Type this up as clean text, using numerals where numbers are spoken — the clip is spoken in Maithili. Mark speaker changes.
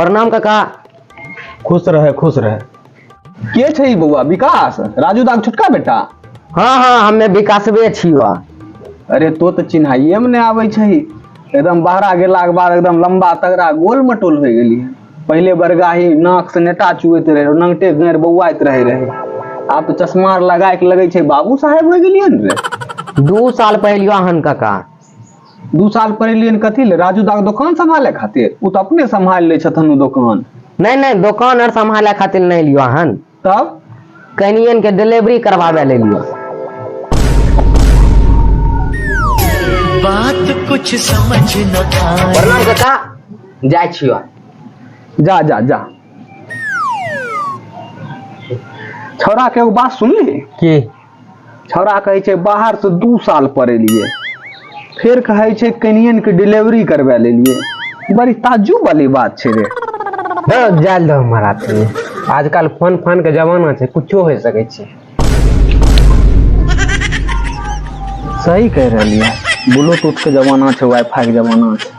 Speaker 1: प्रणाम काका।
Speaker 2: खुश रहे, खुश रहे।
Speaker 3: के छै ई बौआ? विकास, राजू दाक छोटका बेटा?
Speaker 1: हाँ हाँ, हमे विकासबे छियो।
Speaker 3: अरे तो तऽ चिन्हाइए में नहि आबै छै। एकदम बहरा गेलाके बाद एकदम लंबा तगड़ा गोल मटोल हो गेली। पहिले बरगाही नाक से नेटा चुएत रहे, नंगटे गैर बौआइत रहे रहे। आब तऽ चश्मा आर लगाय के लगै छै बाबू साहेब हो गेलियै ने रे।
Speaker 1: 2 साल पहलियो हन काका।
Speaker 3: 2 साल पढ़लियै कथी ले? राजू दाक दोकान सम्हाले खातिर? ओ तऽ अपने सम्हाल लै छथन ओ दोकान।
Speaker 1: नहीं नहीं, दोकान आर सम्हाले खातिर नहीं लियो हन।
Speaker 3: तब?
Speaker 1: कनियन के डिलीवरी करवावे ले लियो।
Speaker 4: बात कुछ समझ न आए।
Speaker 1: प्रणाम काका, जाइ छियो।
Speaker 3: जा जा जा। छौड़ा के एगो बात सुनली?
Speaker 1: की?
Speaker 3: छौड़ा कहै छै बाहर से 2 साल पर एलियै, फेर कहै छै कनियन के डिलीवरी करवा लेलियै। बड़ी ताज्जुब वाली बात छै रे।
Speaker 2: जायल दो हमारा आदमी। आजकल फोन फान के जमाना छै, कुछो हो सकै छै।
Speaker 3: सही कह रहलियै, ब्लूटूथ के जमाना छै, वाईफाई के जमाना छै।